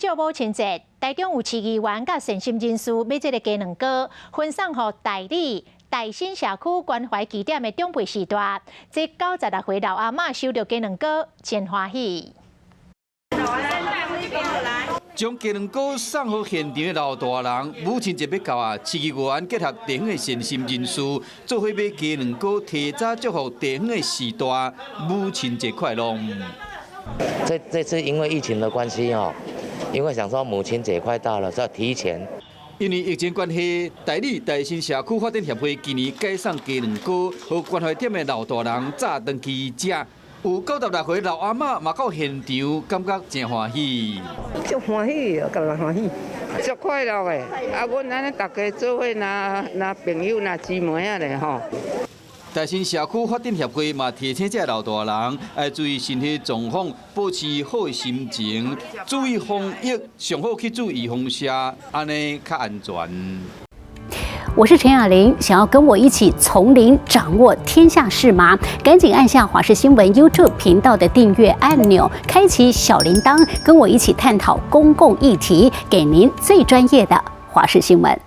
祝母親節，台中有市議員佮善心人士買這个雞卵糕，分送予大里大新社區關懷據點的長輩序大。這96歲老阿嬤收著雞卵糕，真歡喜。將雞卵糕送予現場的老大人，母親節欲到啊！市議員結合地方的善心人士，做伙買雞卵糕，提早祝福地方的序大母親節快樂。這次因為疫情的關係哦，因為想說母親節快到了，就要提前。因為疫情關係，大里大新社區發展協會今年改送雞卵糕，予關懷點的老大人早轉去食。有96歲老阿嬤嘛到現場，感覺真歡喜。足歡喜哦，感覺歡喜，足快樂的。啊，阮按呢逐家做伙，若若朋友，若姊妹仔咧吼。大新社區發展協會嘛提醒這老大人，愛注意身體狀況，保持好的心情，注意防疫，上好去注預防射，按呢較安全。我是陳雅玲，想要跟我一起從零掌握天下事嗎？趕緊按下華視新聞 YouTube 頻道的訂閱按鈕，開啟小鈴鐺，跟我一起探討公共議題，給您最專業的華視新聞。